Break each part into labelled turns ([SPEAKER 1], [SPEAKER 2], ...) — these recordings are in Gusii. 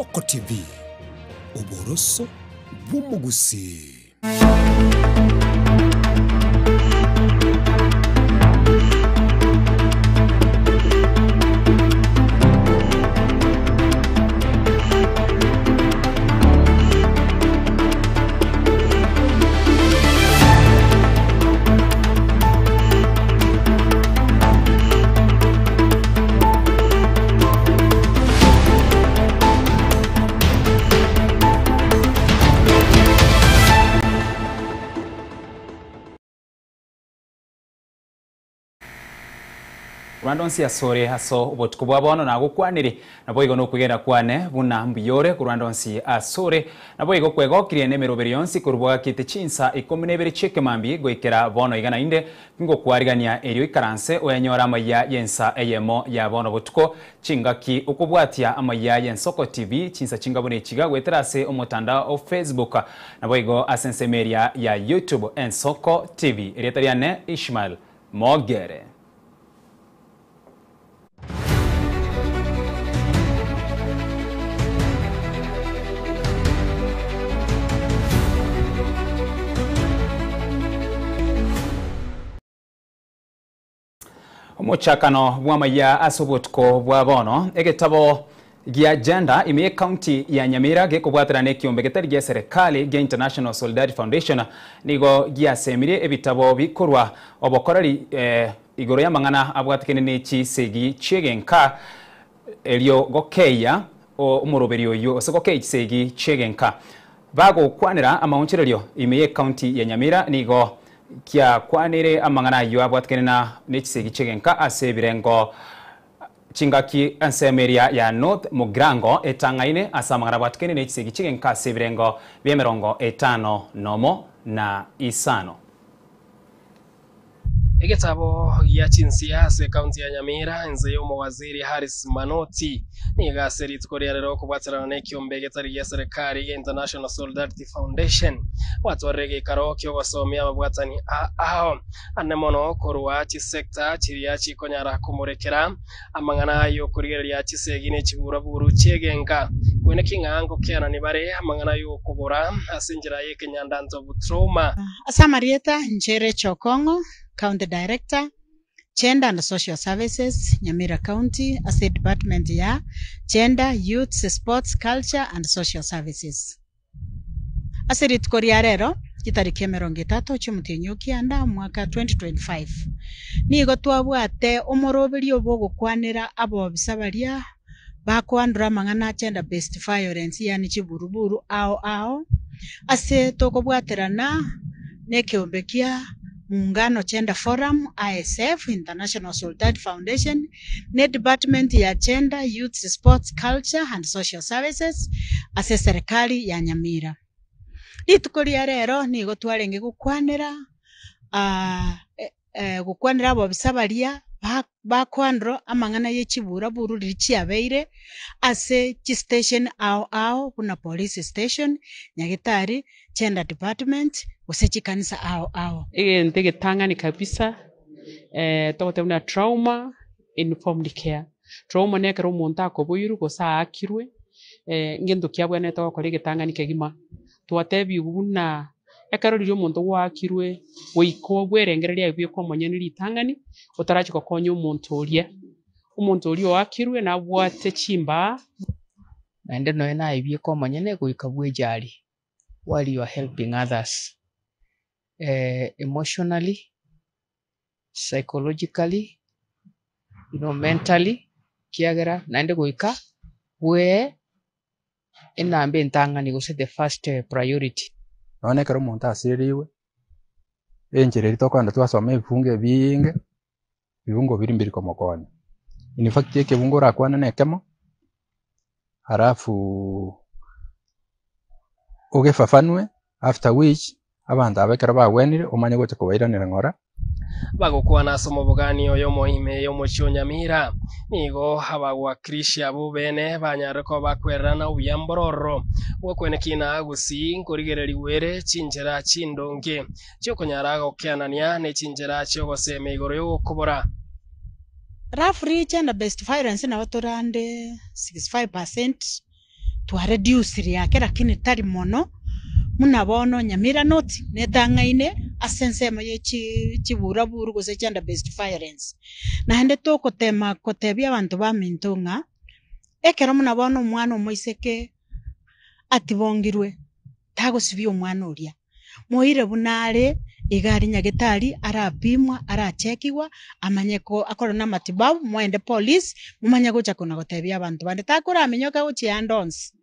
[SPEAKER 1] Ensoko TV, oboroso bw'omogusii.
[SPEAKER 2] Korende onsi asore ase obotuko bwa bono nagokwanire, naboigo nokwegena kwane buna mbuya ore, korende onsi asore, naboigo kwegokirie nemeroberi yonsi korwa bwagakete chinsa ikomi na ibere chi'ekemambia goikera bono iga naende Ngokwarigania erio ikaranse oyenyore amaiya y'ensa eyemo ya bono botuko, chingaki okobwatia amaiya y'Ensoko TV chinsa chinga buna echiga goetera ase omotandao o Facebook naboigo ase ensemo eria ya YouTube Ensoko TV. Erieta riane Ishmael Mogere. Omochakano bw'amaiya ase obotuko bwa bono, egetabo gia Gender ime y'ecounty ya Nyamira gekobwaterana nekiombe getari gia serikali gia International Solidarity Foundation nigo giasemirie ebitabo bikorwa obokoreri Igoro y'amang'ana abwatekene ne chisegi chi'egenka, erio gokeyia omoroberio oyio gose gokeyia chisegi chi'egenka. Bagokwanera amaonchorerio ime y'ecounty ya Nyamira nigo kiakwanire amang'ana ayio abwatekene na ne chisegi chi'egenka ase ebirengo chingaki ensemo eria ya North Mugirango etang'aine ase amang'ana abwatekene ne chisegi chi'egenka ase ebirengo bi'emerongo etano nomo na isano.
[SPEAKER 3] Egetabo gia chinsia ase ekaunti ya Nyamira inse y'omowaziri Harris Manoti nigo ase rituko ria rero okobwaterana nekiombe getari gia serekari gia International Solidarity Foundation gwatwarire egeikaro kiogosomia ababwatani ao ane mono korwa chisector chiria chikonyara komorekera amang'ana yokorigereria chisegi ne chiburaburu chiegenka kwene king'a ngokeanani bare amang'ana yokobora ase enchera yekenyandantobu trauma.
[SPEAKER 4] Ase amarieta, inche Rachel Okong'o, County Director, Gender and Social Services, Nyamira County, ase edepartment ya Gender, Youths, Sports, Culture and Social Services. Ase rituko ria rero, chitariki emerongo etato chi'omotienyi o kianda, omwaka 2025, nigo twabwate omoroberio bw'ogokwanera abobisa baria bakoandora amang'ana a gender based violence, yaani chiburuburu ao ao, ase tokobwaterana nekeombe kia Muungano Gender Forum, ISF, International Solidarity Foundation, ne Department ya Gender, Youths, Sports, Culture and Social Services ase eserekari ya Nyamira. Rituko ria rero nigo twarenge gokwanera gokwanera abobisa baria bakoandora amang'ana ye chiburaburu riria chiabeire ase chistation ao ao buna police station, Nyagetari, Gender Department, gose chikanisa ao ao.
[SPEAKER 5] Egento egetang'ani kabisa, togoteba buna trauma informed care. Trauma na ekero omonto akoboirwe gose aakirwe, ngento ki abwenerete gokora egetang'ani kegima. Twatebigwe buna ekero riria omonto gwaakirwe goika obwerengereria aye bweka omonyene ritang'ani, otarachia gokonya omonto oria. Omonto oria oakirwe nabwate chimbaa.
[SPEAKER 6] Naende nonya naye bweka omonyene goika bwejari while you are helping others emotionally, psychologically, you know mentally, ekiagera naende goika bwee enamba entang'ani gose the first priority.
[SPEAKER 7] Nonya na ekero omonto asirerigwe, enchera eria tokogenda twasoma ebifungo ebiinge, ebibungo biria mbiri komokonya. In fact ekebungo orakwane na ekemo, alafu ogefafanue after which abanto aba ekero bagwenire omanye gocha kobairanera ng'ora.
[SPEAKER 3] Bagokwana ase omobogani oyomo ime y'omochie o Nyamira, nigo abagwakirishi abwo bene banyarire koba bakwererana obuya mbororo bw'okweneki na gusii nkorigererigwa ere chinchera chindonge chi'okonyara gokeanania ne chinchera chi'ogoseemia igoro y'ogokobora.
[SPEAKER 4] Roughly gender based violence nabo tore ande 65 percent. Twareducire ake lakini tari mono, buna bono Nyamira North netang'aine ase ensemo ye chi chiburaburu gose gender based violence. Naende togotema kotebia abanto baminto ng'a, ekero buna bono omwana omoiseke atibongirwe, tagosibia omwana oria, moire buna are iga aria nyagetari arapimwa arachekigwa amanye ko akorwe na amatibabu moende polisi momanye gocha kona gotebia abanto bande takoramenyoka gochia ande onsi.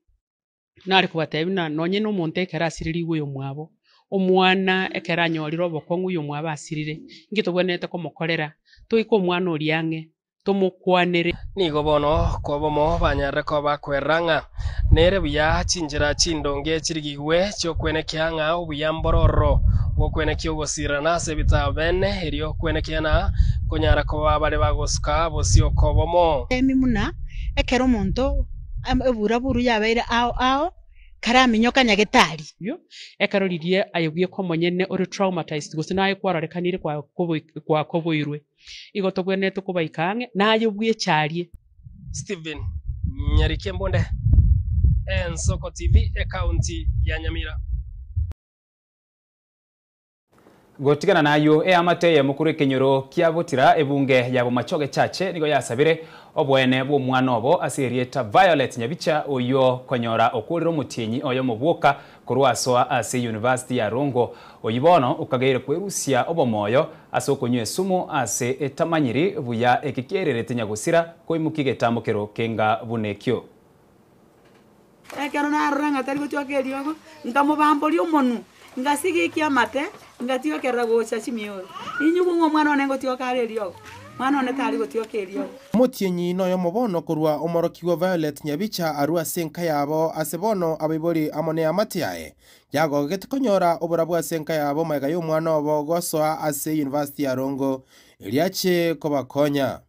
[SPEAKER 5] Nare kobatebia buna nonye na omonto ekero asirerigwe oyomwabo, omwana ekero anyorire obokong'u oyomwabo asirire, inki tobwenerete komokorera? Toike omwana oria ang'e, tomokwanere.
[SPEAKER 3] Nigo bono kobomo banyarire koba bakwerera ng'a nere buya chinchera chindonge chirigigwe chi'okwenekia ng'a obuya mbororo bw'okwenekia ogosirana ase ebitabo bene erio okwenekia na konyara koba bare bagosuka bosio kobomo.
[SPEAKER 4] Emi buna ekero omonto eburaburu yabeire ao ao karaminyoka nyagetari.
[SPEAKER 5] Ekero riria aye bweka omonyene ore traumatized gose naye kwarorekanire kwakoboirwe, igo tobwenerete kobaika ang'e, naye bwecharie.
[SPEAKER 3] Stephen Nyariki Embunde, Ensoko TV, Ekaunti ya Nyamira.
[SPEAKER 2] Gotigana nayo eamate eyemo korwa ekenyoro kia Botira ebunge ya Bomachoge Chache nigo yasabire oboene bw'omwana obo ase erieta Violet Nyabicha oyio konyora okorire omotienyi oyomo bwoka korwa asoa ase University ya Rongo. Oyio bono okageire kwerusia obomoyo ase okonywa esumu ase etamanyiri buya eki kiererete nyagosira koimokia egetambokero kenga buna ekio.
[SPEAKER 8] Ekero narora ng'a tari gotioka eriogo, nkamobamboria omonwa, ngasigikia amate, ngatiokerera gocha chimioro. Inyigwe ng'a omwana one ngotioka are eriogo, mwana one tari gotioka eriogo.
[SPEAKER 9] Omotienyi noyomo bono korwa omorokigwa Violet Nyabicha arue ase enka yabo ase bono abaibori amo neamate yaye yagogete konyora oborabu ase enka yabo magega y'omwana obo gosoa ase University ya Rongo erio ache kobakonya.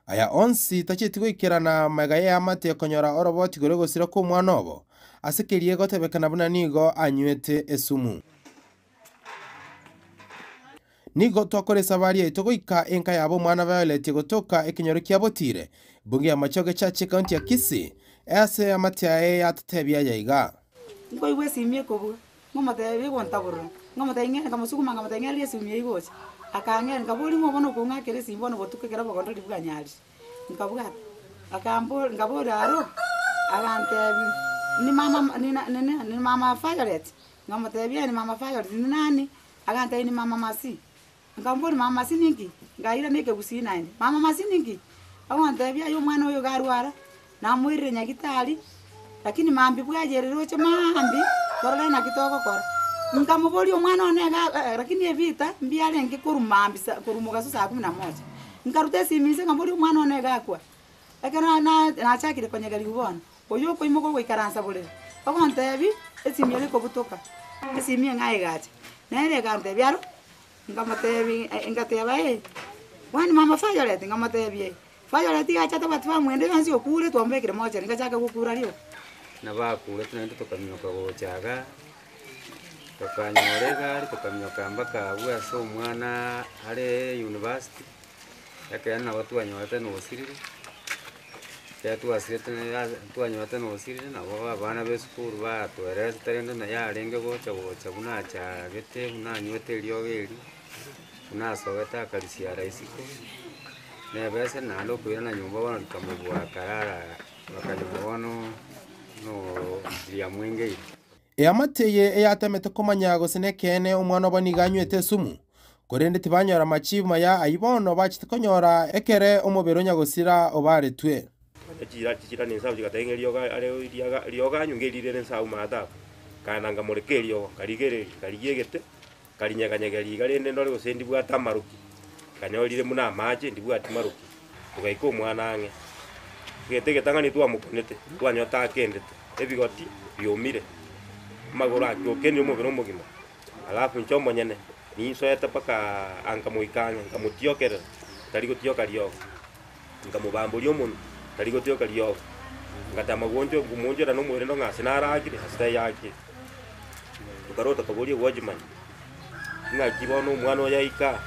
[SPEAKER 9] Aya onsi tacheti goikerana magega y'eamate konyora oroboti gore gosira kw'omwana obo, ase keria egotebekana buna nigo anywete esumu. Nigo twakora esabari yaito goika enka yabo omwana Violet gotoka ekenyoro kia Botire, bunge ya Machoge Church ekaunti ya Kisii, ase eamate yaye yatotebia aya iga.
[SPEAKER 8] Nkoigwa esimi ekobuga, Ng'omotebia egontaborora, ng'omotebia ng'ende, nkamosuguma nkamotebia ng'ererie esimi eywo gocha. Akang'ereria, nkaboria ng'a bono okong'akera esimi bono botuko ekero obogondo ribwanyarire. Nkabwata, akambori nkaboria aro, agantebia ni mama nina nini ni mama Violet, nkamotebia ee ni mama Violet ni nani? Agantebia ni mama Mercy. Nkamoboria mama Mercy ninki? Nkairana ekegusii naende, mama Mercy ninki? Agontebia aye omwana oyo iga arwara, namoirire nyagitari, lakini mambia bwayerire oche maambia, torore naki togokora. Nkamoboria omwana one iga lakini ebita mbiarenge korwa mambia sa korwa mogaso saa kumi na moja. Nkaruta esimi inse nkamoboria omwana one iga akwa, ekero na nachakire konyegeriwa bono, oywo okoimoka ogoikaransa borere, ogontebia, esimi ere ekobutoka, esimi eng'ao egacha, nere egantebia aro. Nkamotebia, ngateba ee, kwani mama Violet? Nkamotebia ee. Violet iga acha tabwati bamwende yonsi okure twamobekire mochari, ngachaka gokura rioka.
[SPEAKER 10] Nabakurete naende tokaminyoka gocha igaa, tokanyora egari tokaminyoka mpaka abwo ase omwana are university, ekero nabo twanyorete na osirire, ekero twasirete twanyorete na osirire nabo abana ba esukuru batoeresete rende naye arenge gocha gocha buna achagete buna anywete eriogo erio, buna asogete akarisia isiko, na ebese naende okoirana nyomba bono rikamobua akarara bakanyora bono riamwengeire.
[SPEAKER 9] Eamate eye eyatemete komanya gose nekeene omwana obo nigo anywete esumu, korende tibanyora amachibu maya ayio bono bachete konyora ekere omobere o nyagosira obaretwe.
[SPEAKER 11] Chira chichira nensabu chigateba ng'a eriogo are riaga riogo anywe ngerire nensabu maate abwo. Nkaenda nkamoreka eriogo, nkarigereria, nkarigia egete, nkarinyeganyega riga rende ndore gose ndibwate amaroki, nkanyorire buna amache ndibwati maroki, togaika omwana ang'e. Egete egetang'ani twamokunete, twanyora akendete, ebigoti biomire, amagoro ake okenire omobere omogima. Alafu inche omonyene ninsoete mpaka nkamoika ang'e, nkamotiokerera, tari gotioka riogo, nkamobamboria omonwa, tari gotioka riogo, ngatama gwoncho komoonchora na omorendo ng'a ase narakire, ase tayakire. Tokarota toboria watchman, ng'aki bono omwana oyo aika aa?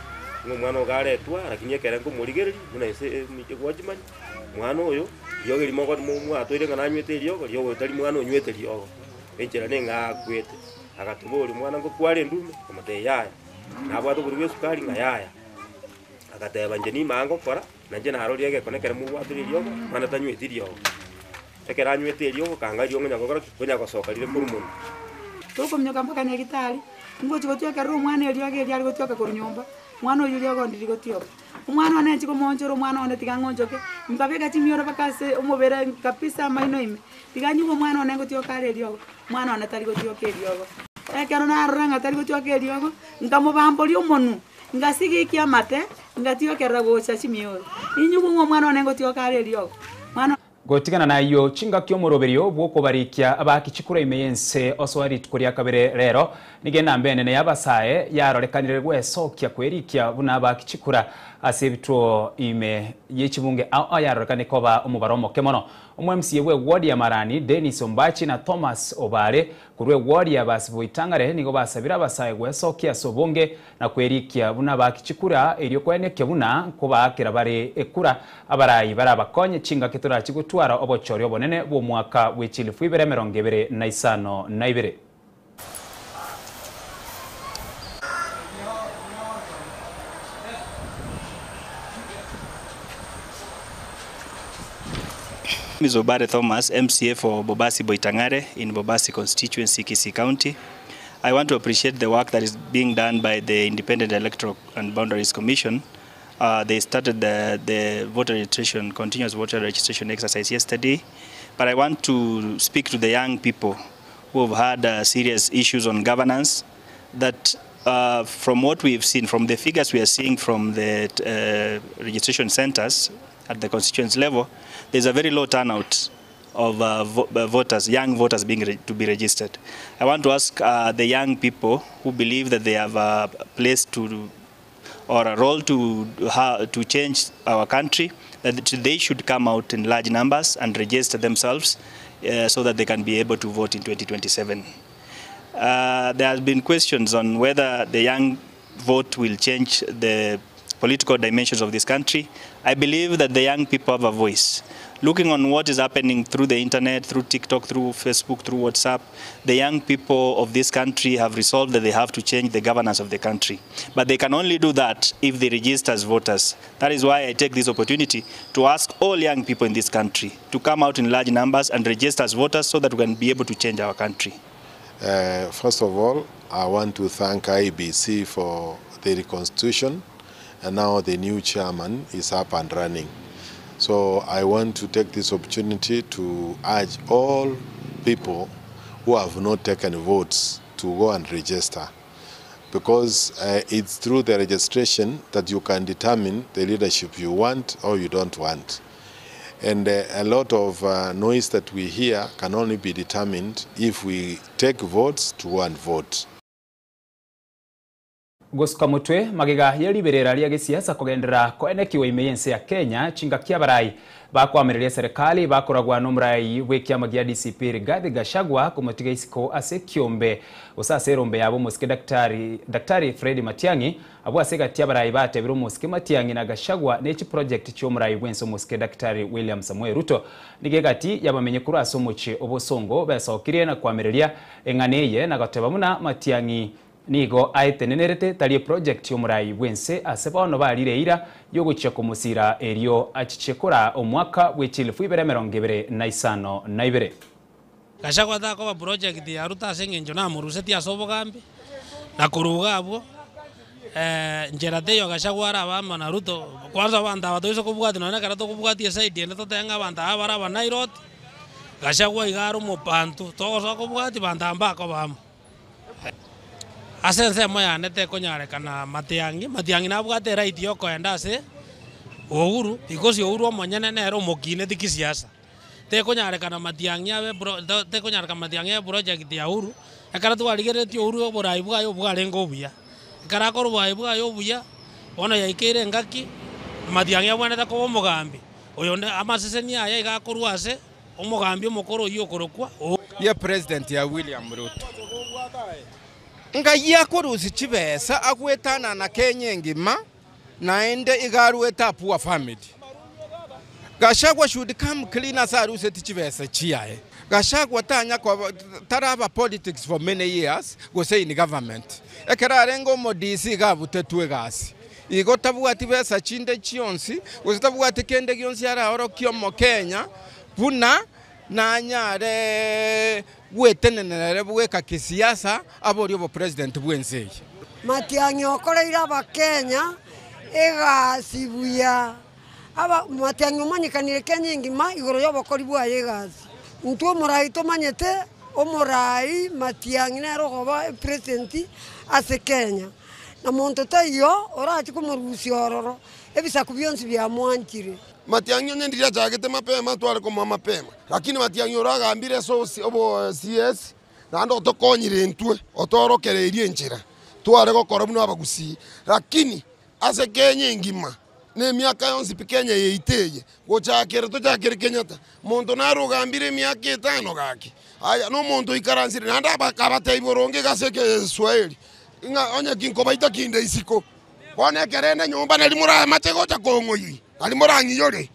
[SPEAKER 11] Ng'a omwana ogo aretwa, lakini ekere nkomorigereria, buna ase egwachimani, mwana oyo, riogo erimo ogo mo mwatoire ng'a nanywete eriogo, riogo tari mwana onywete riogo, enchera na eng'ao akwete. Agatoboria omwana ngokware endume, nkamotebia yaya, nabwate oborwaire bwa esukari ng'a yaya. Agateba inche nimanye ngokora, na inche narorire egekone ekero mobwatire eriogo, mwana tanyweti riogo. Ekero anywete eriogo, kanga riogo konya gokora ki? Konya gosoka rire korwa monwe.
[SPEAKER 8] Tokominyoka mpaka nyagetari, ngochi gotwekerera omwana eriogo erio are gotweka korwa nyomba, mwana oywo riogo ndiri gotioka. Omwana one nchi komoonchora omwana one tiga ng'onchoke, nkabeka chimioro mpaka ase omobere kabisa amaino ime, tiga nyigwe omwana one ngotioka are eriogo, mwana one tari gotioka eriogo. Ekero narora ng'a tari gotioka eriogo, nkamobamboria omonwe, ngasigikia amate, ngatiokerera gocha chimioro, inyigwe ng'a omwana one ngotioka are eriogo, mwana.
[SPEAKER 2] Gotigana nayio, chingaki omoroberio bw'okobarikia abaaki chikura ime y'ense osoa rituko ria kabere rero, nigo enamba enene y'abasae yarorekanire gwesokia kwerikia buna abaaki chikura ase ebituo ime ye chibunge ao ao yarorekane koba omobaro omoke mono. Omo-MCA bw'eward ya Marani, Dennis Ombachi na Thomas Obare korwa eward ya Basiboitang'are nigo basabire abasae gwesokia ase obonge na kwerikia buna abaaki chikura, erio koenekia buna nkobaakera bare ekura abarai barabakonye chingaki torachi gotwara obochori obonene bw'omwaka bwe chilifu ibere emerongo ebere na isano na ibere.
[SPEAKER 12] My name is Obare Thomas, MCA for Bobasi Boitang'are in Bobasi constituency, Kisii County. I want to appreciate the work that is being done by the Independent Electoral and Boundaries Commission. Uh, they started the, the voter registration, continuous voter registration exercise yesterday. But I want to speak to the young people who have had uh, serious issues on governance that uh, from what we've seen, from the figures we are seeing from the uh, registration centers at the constituency level, there's a very low turnout of uh, vo uh, voters, young voters being to be registered. I want to ask uh, the young people who believe that they have a place to or a role to to change our country, that they should come out in large numbers and register themselves uh, so that they can be able to vote in 2027. Uh, there has been questions on whether the young vote will change the political dimensions of this country. I believe that the young people have a voice. Looking on what is happening through the internet, through TikTok, through Facebook, through WhatsApp, the young people of this country have resolved that they have to change the governance of the country. But they can only do that if they register as voters. That is why I take this opportunity to ask all young people in this country to come out in large numbers and register as voters so that we can be able to change our country.
[SPEAKER 13] Uh, first of all, I want to thank IEBC for the reconstitution and now the new chairman is up and running. So I want to take this opportunity to urge all people who have not taken votes to go and register because uh, it's through the registration that you can determine the leadership you want or you don't want. And uh, a lot of uh, noise that we hear can only be determined if we take votes to go and vote.
[SPEAKER 2] Gosuka motwe magega ye riberera ria gesiasa kogenderera koenekiwa ime y'ense ya Kenya, chingaki abarai bakoamereria eserekari bakoragwa n'omorai bw'ekiama gia DCP Rigathi Gachagua komotiga isiko ase ekiombe gose ase erombe yabo omosike Daktari Daktari Fred Matiang'i abwo ase egati abarai batebire omosike Matiang'i na Gachagua ne chiproject chi'omorai bwense omosike Daktari William Samoei Ruto nigo egati yabamenye korwa ase omochie obosongo besokirie na koamereria eng'ana eye na goteba buna Matiang'i Nigo aetenenerete tari eproject y'omorai bw'ense ase bono barire eira y'ogochia komosira erio achiche koraa omwaka bwe chilifu ibere emerongo ebere na isano na ibere.
[SPEAKER 14] Gachagua takoba project ya Ruto ase engencho namorusetie ase obogambi, na korwa iga abwo nchera teiyo Gachagua arabe amo na Ruto, kwanza abanto aba toise kobwatia nonya ekero tokobwatia eside ende totebe ng'a abanto aba bare abanairoti, Gachagua iga are omobantu, togosoa kobwatia banto aba mbakoba amo. Ase ensemo yane tekonyarekana Matiang'i, Matiang'i nabwate eright yokoenda ase Uhuru because Uhuru omonyene nere omokineti kisiasa. Tekonyarekana Matiang'i abe pro tekonyarekana Matiang'i abe project ya Uhuru, ekero twarigereretie Uhuru oborai bwaye obwarenge obuya. Ekero akora oborai bwaye obuya, bono yaikeire engaki, Matiang'i abwenerete koba omogambi, oyonde amaseseni aye iga akorwa ase. Omogambi omokoro oyio okorokwa Uhuru.
[SPEAKER 15] Ye president ya William Ruto. Ngai akorusia chibesa agwetanana Kenya engima Naende iga arwete a poor family. Gachagua should come clean ase aruseti chibesa chiaye. Gachagua tanya koba taraba politics for many years gose in government. Ekero arenge omo DC iga abutetwe egasi. Igo tabwati besa chinde chionsi gose tabwati kende gionsi araorokie omokenya buna nanyare gwetenenera ere bweka kisiasa aborie obopresident bwense eye.
[SPEAKER 16] Matiang'i okoreire abakenya egasi buya. Aba Matiang'i omanyekanire Kenya engima igoro y'obokori bwaye egasi. Intwe omorai tomanyete omorai Matiang'i nere okoba epresident ase Kenya. Na monto taiyo orache komorusia ororo, ebisaku bionsi biamwanchire.
[SPEAKER 17] Matiang'i onye ndiria achagete mapema tware komoa mapema, lakini Matiang'i oro agambire ase obosi obo CS, naende otokonyire intwe, otoorokereirie enchera tware gokora buna abagusii. Lakini ase Kenya engima, na emiaka yonsi pi Kenya yaito eye, gochakera tochakere Kenyatta, monto nare ogambire emiaka etano gaki, aya na omonto oikaransire naende aba akabatebia boronge iga ase ekeswahili, ng'a onye kinkobaita kinde isiko. Bono ekerende nyomba nari moramache gocha kong'oyia, nari morang'iyore.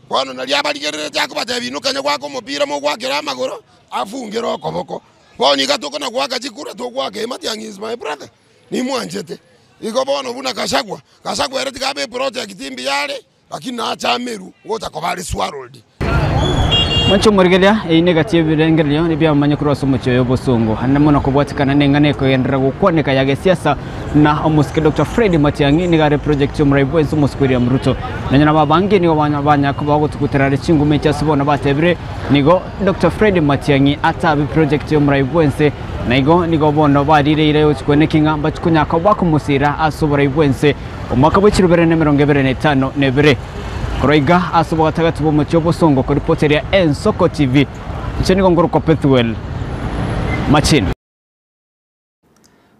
[SPEAKER 17] Bono nari abarigereretie akobatebia, Inwe kanya goaka omopira mogoakera amagoro, afungere okoboko. Bono iga tokona goaka chikura togoaka eye Matiang'i is my brother, nimwanchete. Igo bono buna Gachagua, Gachagua ere tiga abe eproject mbuya are, Lakini nache amerwe gocha koba are swallowed.
[SPEAKER 18] Mwanche omorigereria, eyio negati y'ebirengererio ebiamanya korwa ase omochie oyo obosongo ande mono kobwatikana neng'ana ekogenderera gokwaneka ya gesiasa na omosike Doctor Fred Matiang'i nigo are project y'omorai bwensi omosike William Ruto. Nonya nabo abange nigo banya koba gotugutera are chinguma echi ase bono batebire nigo Doctor Fred Matiang'i atabe project y'omorai bwense na igo nigo bono barire eira yogochia kweneki ng'a mbachi konya koba komosira ase oborai bwense Omwaka bwe chirubere na emerongo ebere na etano na ebere. Korwa iga ase obogatagati bw'omochie obosongo koripoteria Ensoko TV, inche nigo nkorokwa Pethuel Machina.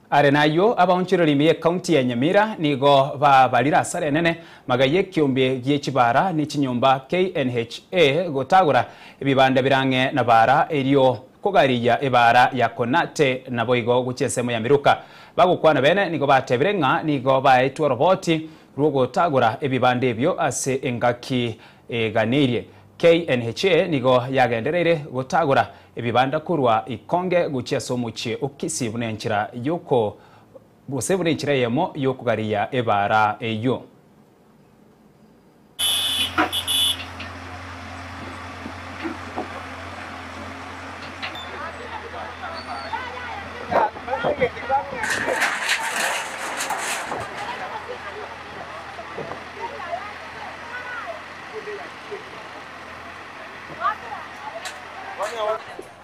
[SPEAKER 2] Are nayio, abaonchoreri ime y'ecounty ya Nyamira nigo babarire asara enene magega y'ekiombe gie chibara ne chinyomba KNHA gotagora ebibanda bire ang'e na bara erio kogarigia ebara ya Konate naboigo gochia ensemo ya Miruka. Bagokwana bene nigo batebire ng'a nigo baetwe oroboti rw'ogotagora ebibanda ebio ase engaki eganeirie. KNHA nigo yagendereire gotagora ebibanda korwa Ikonge gochia ase omochie o Kisii buna enchera y'oko gose buna enchera eyemo y'okogaria ebaara eyio.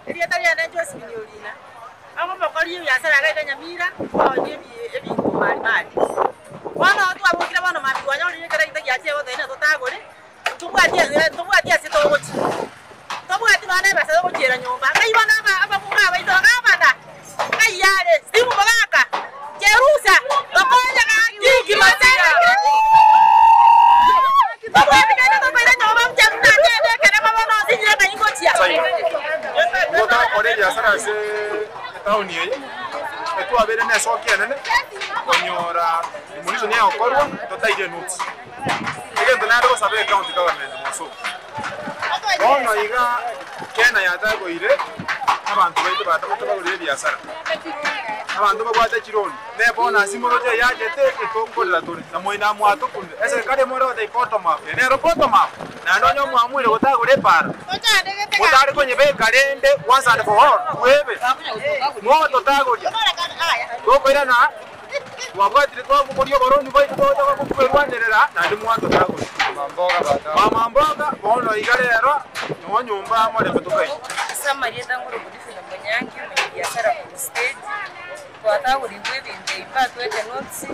[SPEAKER 19] Erieta riane Josephine Orina, omokori ebiasara iga iga Nyamira, nkooni ebinto mbali mbali. Bono twabokire bono mambia twanyorire ekero egento giachire goteba ng'a totagore, ntobwati ase ntobwati ase togochia, ntobwati nonya na ebesa yogochiera nyomba. Ngai bono aba abakungu abaito gavana, ng'ai are? Steve Mogaka, Cherusa, tokonye gaki, Tobwati kende tokoira nyomba inche buna nachete ekerema bono nsinyire ng'ai ngochia.
[SPEAKER 20] Nigo togokora ebiasara ase etaoni eye, etwabeire na esoki enene konyora demolition egokorwa totaire enotice. Egento naende gosaba ecounty government mosoke. Bono iga Kenya yatagoire abanto baito batamete bagorire ebiasara, abanto babwate chironi, ne bonus moroche eyachete etonkorera tore na moina mwatokunire. Eserikari emore gotebia bottom up, eye nero bottom up, naende onye omwamuire gotagora epara, motare konyebeka rende once and for all, bwebe, mogototagoria, tokoirana Twabwatire twabogoria oboroni bwaito togocha kwerwanerera, naende mwatotagoria. Mama mboga, bono iga rero noo nyomba morembe tokaina.
[SPEAKER 21] Ase amarieta ngorokwa Divina Monyangi, omonyabiasara korwa stage, twatagorigwe ebinto ebi batwete notice,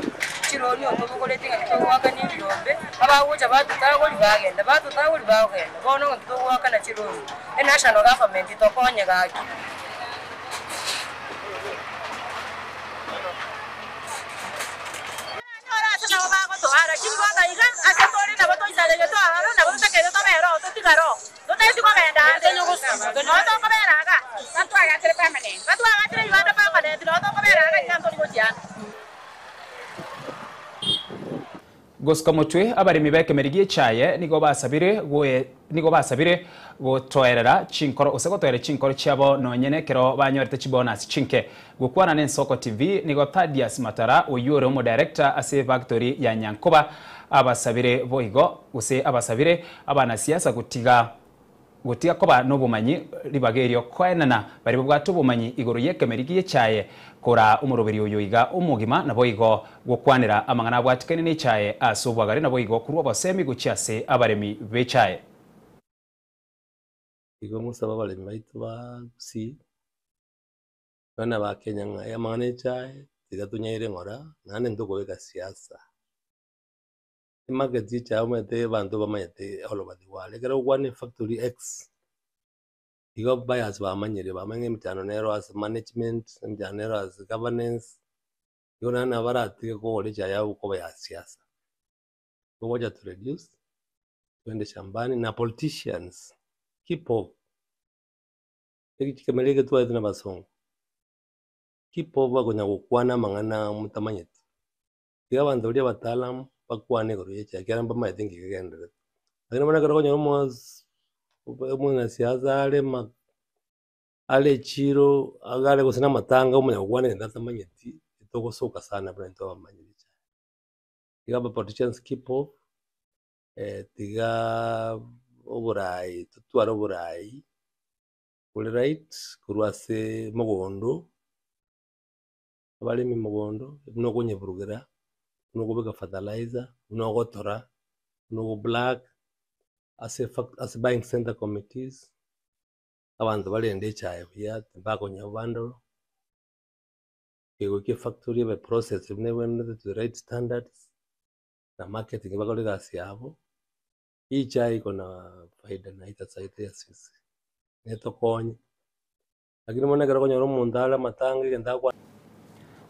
[SPEAKER 21] chironi otobogoreti ng'a titogoakana ebiombe, abagocha batotagori bagenda, batotagori bagenda, bono ng'a titogoakana chironi, enational government tokonye gaki.
[SPEAKER 2] Gosuka motwe abaremi b'ekemeri gi'echaye nigo basabire goe nigo basabire gotoerera chinkoro gose gotoera chinkoro chiabo nonye nekero banyorete chibonus chinke. Gokwana n'Ensoko TV nigo Thaddeus Matara oyio ore omodirector ase efactory ya Nyankoba abasabire boigo gose abasabire abanasiasa gotiga Gotiga koba nobomanyi ribaga erio koenana baria babwate obomanyi igoro y'ekemeri gi'echaye koraa omoroberio oyo iga omogima naboigo gokwanera amang'ana abwatikaine n'echaye ase obwagare naboigo korwa obosemi gochia ase abaremi b'echaye.
[SPEAKER 1] Igo ngosabe abaremi baito ba Gusii, abana ba Kenya ng'a amang'ana echaye tiga tonyaire ng'ora naende ntokobeka siasa. Emarket ye echae omanyete abanto bamanyete all over the world, ekero ogokwana efactory X, igo buyers bamanyire, bamanye ng'a emechando nero ase management, emechando nero ase governance, igo naende nabo baratige kogora echae yabo koba ya siasa. Togocha to reduce, twende shambani na politicians keep off, ekemeri eke twaetwe na abasongo, keep off bakonya gokwana amang'ana motamanyeti. Tiga abanto baria abataalamu bakwane igoro ye echae ekiagera mbamaete nki kegendererete. Lakini bono ekero okonyora omos omwanasiasa are ma are echiro iga are gose na amatanga omanya gokwana egento atamanyeti, togosoka sana buna intwe abamanyire echae. Tiga aba politicians keep off, tigaaa oborai totware oborai bore right korwa ase mogondo. Abaremi mogondo, buna okonyeburugera, buna okobeka fertilizer, buna ogotora, buna okoblack, ase efac- ase buying center committees, abanto barende echae buya tibakonywa bandle, kegoika efactory ebe processed buna ebwenerete to the right standards, na marketing bakore egasi yabo, echae iko na faida na itasaidia sisi, netokonye. Lakini bono ekero okonyora omonto are amatanga egento agokwana.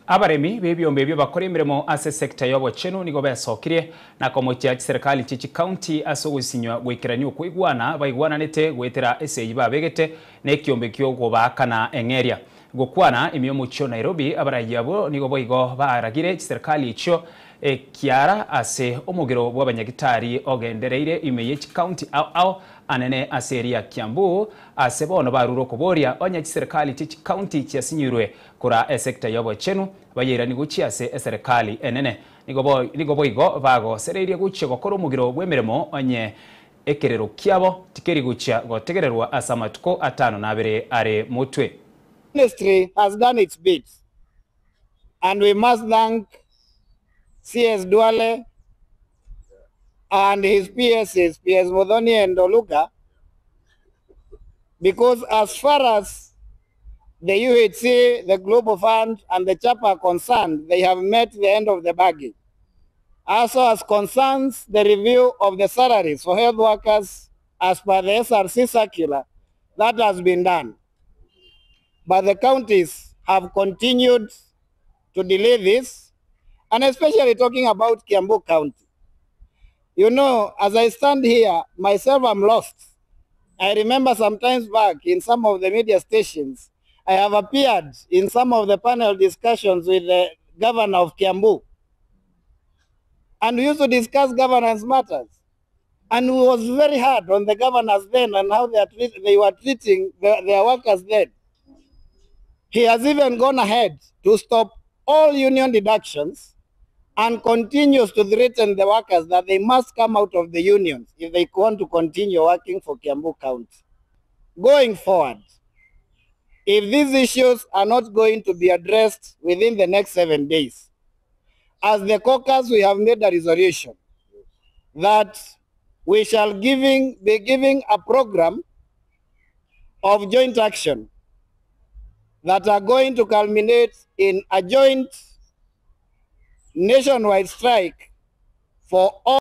[SPEAKER 2] Abaremi b'ebiombe ebio bakore emeremo ase esekta y'obochenu nigo besokirie na komochia chiserikali chie chikaunti ase ogosinywa goikerania okoigwana baigwananete goetera esegi babegete na ekiombe ki'ogobaakana eng'eria. Gokwana ime y'omochie o Nairobi abaraiyo abwo nigo boigo baragire chiserikali echio ekiara ase omogero bw'abanyagitari ogendereire ime ye chikaunti ao ao anene ase eria Kiambu Ase bono barure okoboria, onye chiserikali chie chikaunti chiasinyirwe koraa esecta y'obochenu, bayeiranie gochia ase eserekali enene. Nigo nigo boigo bagosereirie gochia gokora omogiro bw'emeremo onye ekerero kiabo tikeri gochia gotegererwa ase amatuko atano na abere are motwe.
[SPEAKER 22] Ministry has done its bit and we must thank CS Duale and his PSs, PS Muthoni and Oluga, because as far as the UHC, the Global Fund, and the CHAP are concerned, they have met the end of the bargain. Also, as concerns the review of the salaries for health workers as per the SRC circular, that has been done. But the counties have continued to delay this, and especially talking about Kiambu County. You know, as I stand here, myself, I'm lost. I remember sometimes back in some of the media stations, I have appeared in some of the panel discussions with the governor of Kiambu. And we used to discuss governance matters. And we was very hard on the governors then and how they, are treat, they were treating the, their workers then. He has even gone ahead to stop all union deductions and continues to threaten the workers that they must come out of the unions if they want to continue working for Kiambu County. Going forward, if these issues are not going to be addressed within the next 7 days, as the caucus, we have made a resolution that we shall be giving a program of joint action that are going to culminate in a joint nationwide strike for all.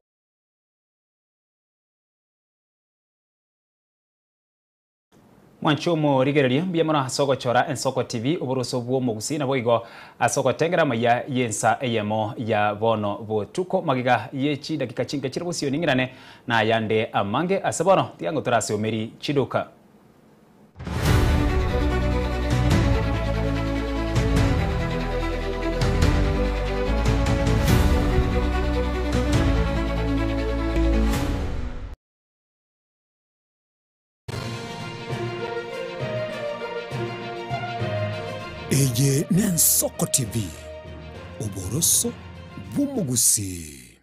[SPEAKER 2] Mwanche omorigereria, mbuya mono ase ogochora Ensoko TV, oboroso bw'omogusii, naboigo ase ogotengera amaya y'ensa eyemo ya bono botuko. Magega ye chidakika chinke chire bosio ning'irane na ayande amange ase bono, tiga ngotore ase Omeri Chiduka.
[SPEAKER 6] Eye n'Ensoko TV, oboroso bw'omogusii.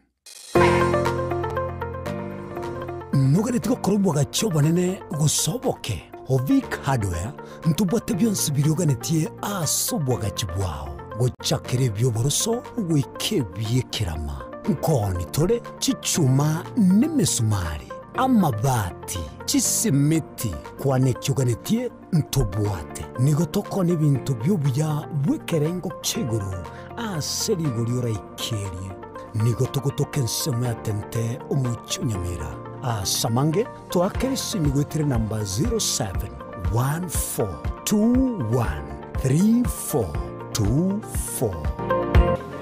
[SPEAKER 6] Noganeti gokora obwagachi obonene gose oboke? Ovic Hardware ntobwate bionsi biria oganetie ase obwagachi bwao, gochakera ebi'oboroso goika ebi'ekerama. Nkooni tore chichuma nemesumari, amabati, chisimiti, kwana eki oganetie ntobwate. Nigo tokona ebinto bi'obuya bw'ekerengo kia igoro ase rigori oraikerie. Nigo togotoka ensemo ya Tente omochie o Nyamira. Ase amange toakere esimi goetera enamba 0714213424.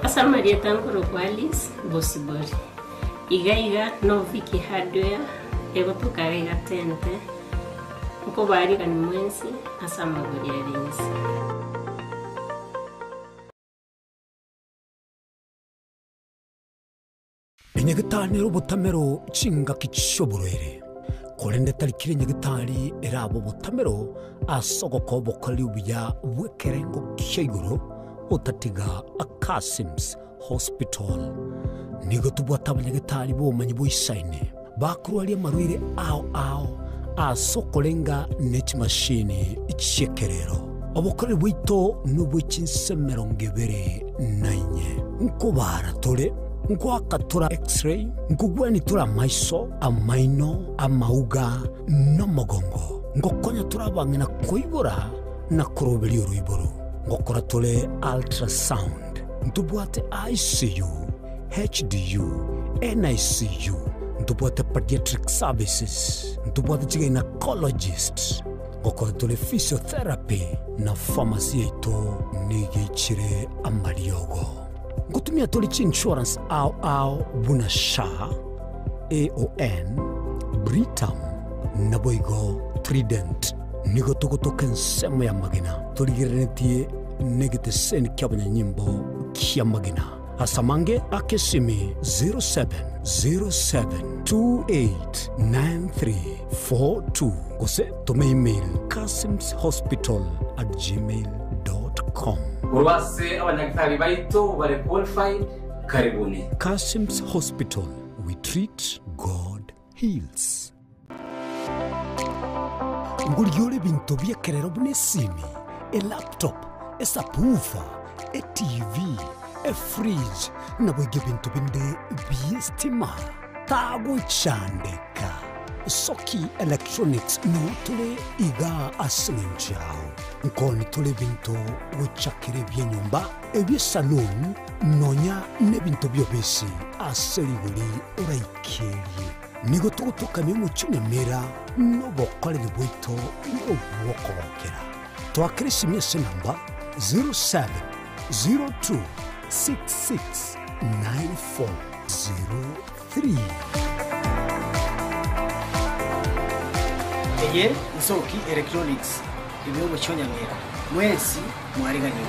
[SPEAKER 7] Ase amarieta nkorokwa Alice Bosibori. Iga iga novikie Hardware egotoka iga iga Tente. Nkobaarigani mwensi ase amagori are inse.
[SPEAKER 6] Enyagitari nere obotamero chingaki chi'oborwaire, korende tari kera enyagitari erabe obotamero ase ogokoa obokoreri obuya bw'ekerengo kia igoro otatiga Akasim's Hospital. Nigo tobwate abanyagetari b'obomanyi boisaine bakorwaria amarwaire ao ao ase okorenga ne chimashini chi'ekerero. Obokoreri bwaito nobwe chinse emerongo ebere na inye. Nkobaara tore, nkoaka tore X-ray, nkogwenia tore amaiso, amaino, amauga, na omogongo. Ngokonya tore abang'ina koibora na koroberia oroiboro. Ngokora tore ultrasound. Ntobwate ICU, HDU, NICU, ntobwate pediatric services, ntobwate chigynecologist, ngokora tore physiotherapy na pharmacy yaito nigo eichire amariogo. Ngotumia tore chiinsurance ao ao buna SHA, AON, Britam, naboigo Trident. Nigo togotoka ensemo y'amagena torigereretie negeteseni ki'abanyanyimbo ki'amagena. Ase amange aka esimi 0707289342 gose toma email kasimshospital@gmail.com.
[SPEAKER 23] Korwa ase abanyagitari baito bare qualified, karibuni.
[SPEAKER 6] Kasim's Hospital, we treat, God heals. Ngorigia ore ebinto bi'ekerero buna esimi, elaptop, esubwoofer, etv, efridge, naboigo ebinto binde bi'estima. Tagochandeka. Soki Electronics noo tore igaa ase eng'encho yao. Nkoni tore ebinto gochakera ebi'enyomba, ebi'esaloon, nonya nebinto bi'obisi ase rigori oraikerie. Nigo togotokamia omochie nyamira nobokoreri bwaito nobw'okogokera. Toakere esimi ase enamba 0702669403.
[SPEAKER 24] Eye Nsoki Electronics ime omochie o Nyamira. Mwensi mwariganigwe.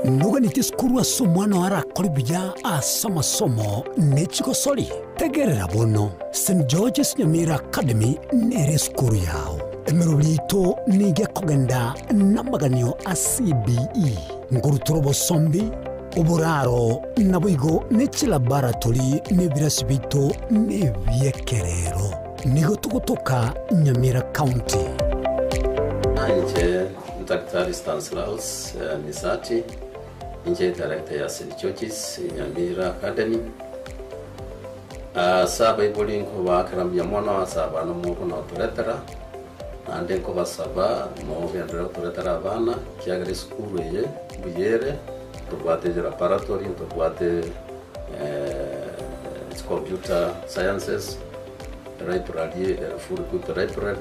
[SPEAKER 6] Noganeti esukuru ase omwana oo arakore buya ase amasomo ne chigosori? Tegerera bono, St George's Nyamira Academy nere esukuru yao. Emeroberi yaito nigo ekogenda namaganio a CBE, nkorutora obosombi, oboraro, naboigo ne chilaboratory na ebirasi biaito nebiekerero. Nigo togotoka Nyamira County.
[SPEAKER 25] Inche Daktari Stanslaus Misati, inche director ya St George's Nyamira Academy. Ase abaibori nkobaakera mbuya mono ase abana mokona gotoretera, naende nkobasaba mogenderere gotoretera abana, ekiagera esukuru eye mbuya ere, ntobwate laboratory, ntobwate computer sciences, library, full equipped library.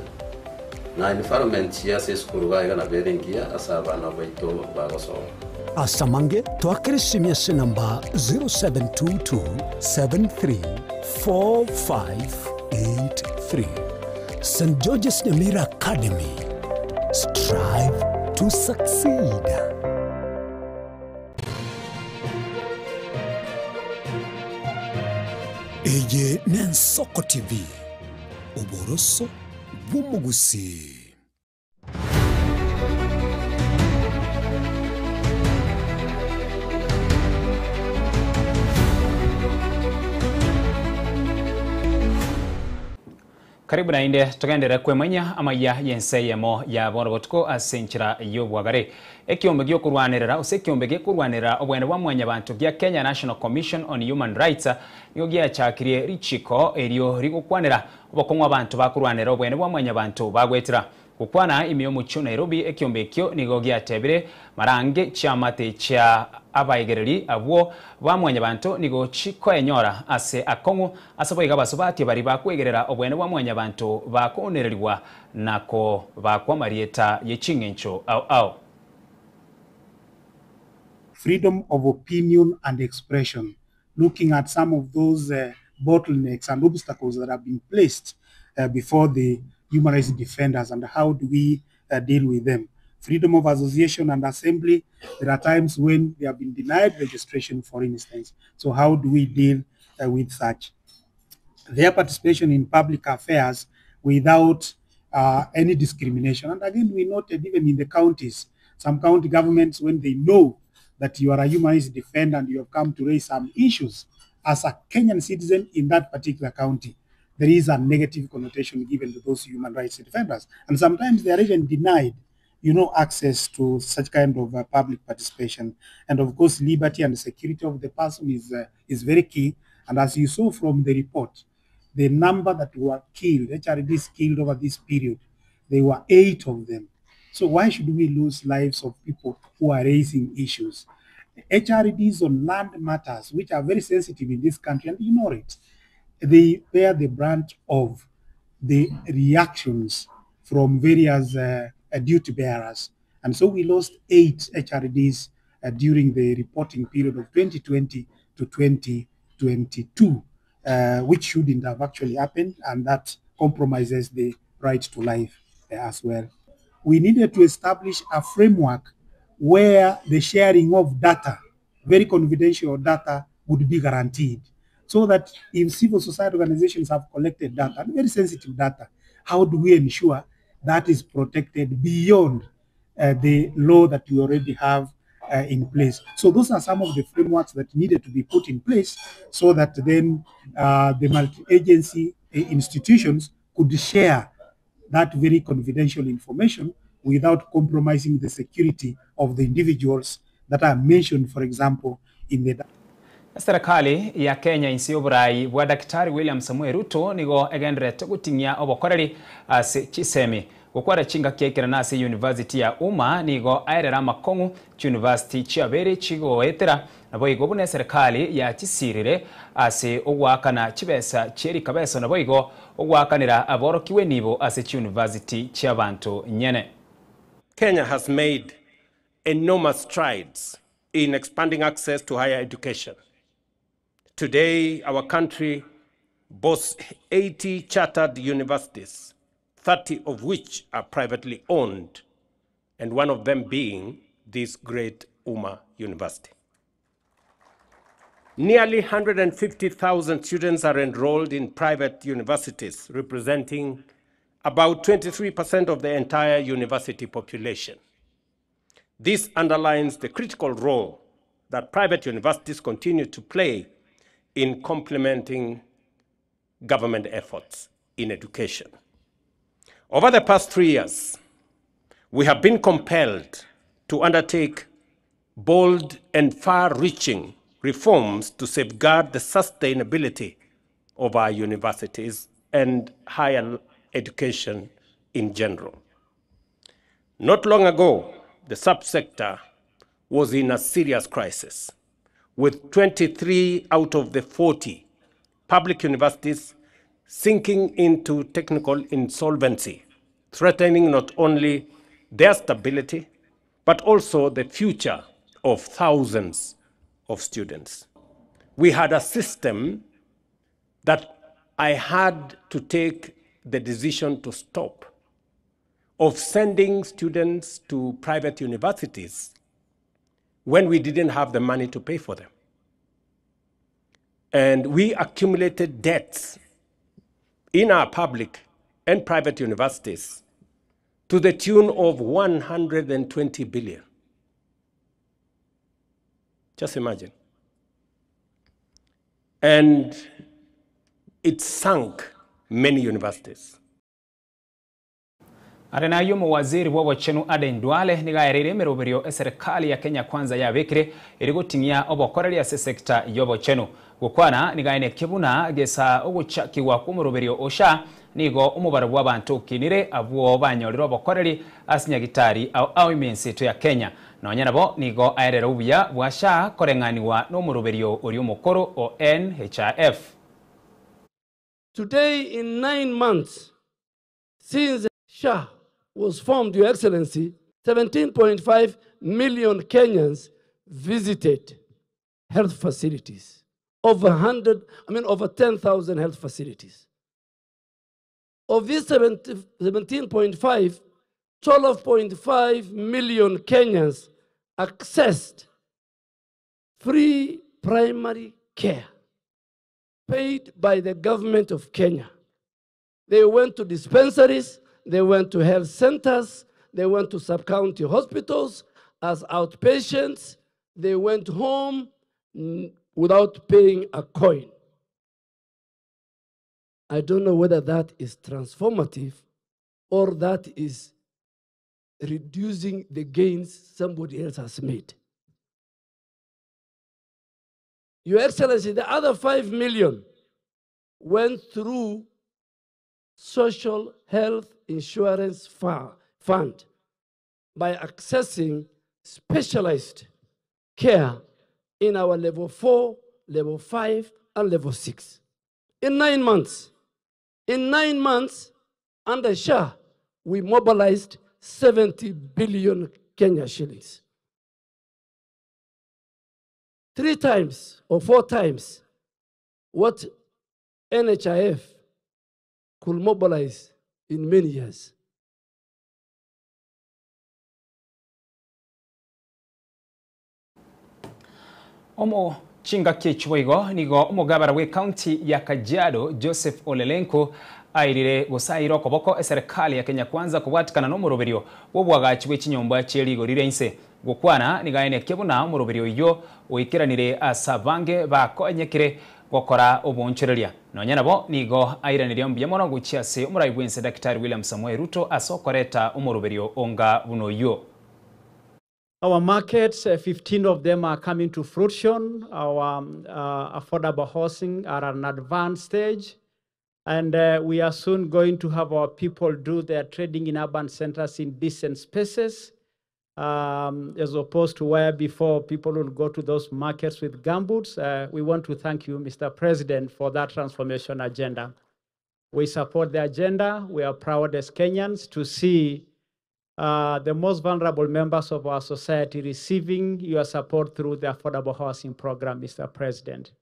[SPEAKER 25] Na environment ase esukuru iga iga nabo ere engiya ase abana baito bagosoma.
[SPEAKER 6] Ase amange, toakere esimi ase enamba 0722734583. St George's Nyamira Academy, strive to succeed. Eye n'Ensoko TV. Oboroso bw'omogusii.
[SPEAKER 2] Karibu naende togenderere kwemanyia amaya y'ense eyemo ya bono botuko ase enchera y'obwagare. Ekiombe gi'okorwanerera gose ekiombe gekorwanerera obwene bwa mwanyabanto gia Kenya National Commission on Human Rights nigo giachakirie richiko erio rigokwanera obokong'u abanto bakorwanerera obwene bwa mwanyabanto bagwetera. Gokwana ime y'omochie o Nairobi ekiombe ekio nigo giatebire marange chiamate chia abaegereri abwo ba mwanyabanto nigo chikoenyora ase akong'u ase boigo abasubati baria bakwegerera obwene bwa mwanyabanto bakoonererigwa na kobakwa amarieta ye ching'encho ao ao.
[SPEAKER 3] Freedom of opinion and expression, looking at some of those bottlenecks and obstacles that have been placed before the human rights defenders and how do we deal with them. Freedom of association and assembly, there are times when they have been denied registration, for instance. So how do we deal with such? Their participation in public affairs without any discrimination. And again, we noted even in the counties, some county governments, when they know that you are a human rights defender and you have come to raise some issues as a Kenyan citizen in that particular county, there is a negative connotation given to those human rights defenders. And sometimes they are even denied, you know, access to such kind of public participation. And of course, liberty and security of the person is, is very key. And as you saw from the report, the number that were killed, HRDs killed over this period, there were 8 of them. So why should we lose lives of people who are raising issues? HRDs on land matters, which are very sensitive in this country, and you know it, they bear the brunt of the reactions from various duty bearers. And so we lost 8 HRDs during the reporting period of 2020 to 2022, which shouldn't have actually happened, and that compromises the right to life as well. We needed to establish a framework where the sharing of data, very confidential data, would be guaranteed, so that if civil society organizations have collected data, and very sensitive data, how do we ensure that is protected beyond the law that we already have in place? So those are some of the frameworks that needed to be put in place so that then the multi-agency institutions could share that very confidential information without compromising the security of the individuals that are mentioned, for example, in the
[SPEAKER 2] Serikali ya Kenya insi y'oborai bwa Daktari William Samoei Ruto nigo egenderete goting'ia obokoreri ase chisemi gokwara chingaki ekero ase University ya Umma nigo aerera amakong'u chiuniversity chiabere chigoetera nabo igo buna eserikali yachisirire ase ogwakana chibesa chierikabeso nabo igo ogwakanera aborokiwe nibo ase chiuniversity chiabanto nyene.
[SPEAKER 4] Kenya has made enormous strides in expanding access to higher education. Today, our country boasts 80 chartered universities, 30 of which are privately owned, and one of them being this great Umma University. Nearly 150,000 students are enrolled in private universities, representing about 23% of the entire university population. This underlines the critical role that private universities continue to play in complementing government efforts in education. Over the past 3 years, we have been compelled to undertake bold and far-reaching reforms to safeguard the sustainability of our universities and higher education in general. Not long ago, the subsector was in a serious crisis, with 23 out of the 40 public universities sinking into technical insolvency, threatening not only their stability, but also the future of thousands of students. We had a system that I had to take the decision to stop, of sending students to private universities when we didn't have the money to pay for them. And we accumulated debts in our public and private universities to the tune of 120 billion. Just imagine. And it sunk many universities.
[SPEAKER 2] Are nayio omowaziri bw'obochenu Aden Duale nigo aereire emeroberio eserekari ya Kenya Kwanza yabekire eri goting'ia obokoreri ase esekta y'obochenu. Gokwana nigo aenekia buna gesa ogochakigwa kw'omoroberio o SHA nigo omobaro bw'abanto okinire abwo banyorire obokoreri ase nyagitari ao ao ime enseto ya Kenya. Nonya nabo nigo aerere obuya bwa SHA koreng'anigwa n'omoroberio oria omokoro o NHIF.
[SPEAKER 5] Today in 9 months since SHA was formed, Your Excellency, 17.5 million Kenyans visited health facilities. Over 100, I mean, over 10,000 health facilities. Of these 17.5, 12.5 million Kenyans accessed free primary care paid by the government of Kenya. They went to dispensaries, they went to health centers, they went to sub-county hospitals as outpatients, they went home without paying a coin. I don't know whether that is transformative or that is reducing the gains somebody else has made. Your Excellency, the other 5 million went through Social Health Insurance Fund by accessing specialized care in our level 4, level 5, and level 6. In 9 months, in 9 months, under SHA, we mobilized 70 billion Kenya shillings. Three times or four times what NHIF could mobilize in many years.
[SPEAKER 2] Omo chingaki echibo igo nigo omogabara bwa ekaunti ya Kajiado Joseph Ole Lenku airire gosaira okoboko eserikali ya Kenya Kwanza kobwatikana na omoroberio bwa obwagachi bwa echinyomba chia rigori ria inse. Gokwana nigo aenekia buna omoroberio oywo oikeranire ase abange bakonyekire gokora obonchoreria. Nonya nabo nigo airanirie mbuya mono gochia ase omorai bwa ense Daktari William Samoei Ruto ase okoreta omoroberio onga buna oywo.
[SPEAKER 8] Our markets, 15 of them are coming to fruition. Our affordable housing are at an advanced stage. And we are soon going to have our people do their trading in urban centers in decent spaces, as opposed to where before people would go to those markets with gumboots. We want to thank you, Mr. President, for that transformation agenda. We support the agenda. We are proud as Kenyans to see the most vulnerable members of our society receiving your support through the Affordable Housing Program, Mr. President.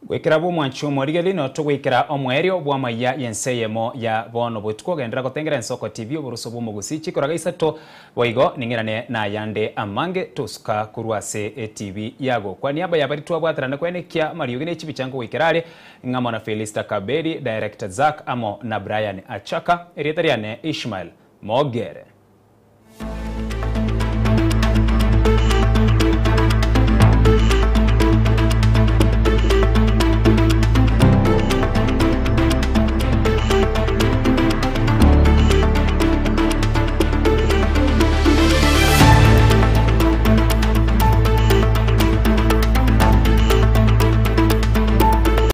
[SPEAKER 2] Gwikira bwa omwanchi omorigeri no togwikira omwerio bwa amaiya yense eyemo ya bono botuko gendera gotengera Ensoko TV oboruso bwa omogusi chikoraga isato boigo ning'erane nayande amange tosuka korwa ase eTV yago kwa niaba ya bari twabwaterana kwenekia mariogi na echibichango gwikera are ng'amo na Felista Kaberi, Director Zack amo na Brian Achaka erieta riane Ishmael Mogere.